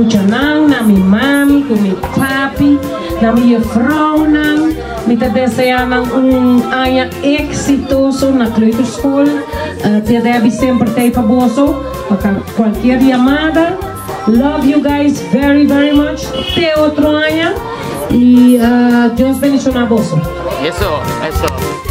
Muchanan, na mi mami, ku mi papi, na mi juffrouwnan. Mi ta desea nan un aña exitoso na kleuterschool. Tia Debbie semper t'ey pa boso, pa cualkier yamada. Love you guys very very much. Te otro aña y Dios bendiciona boso. Eso, eso.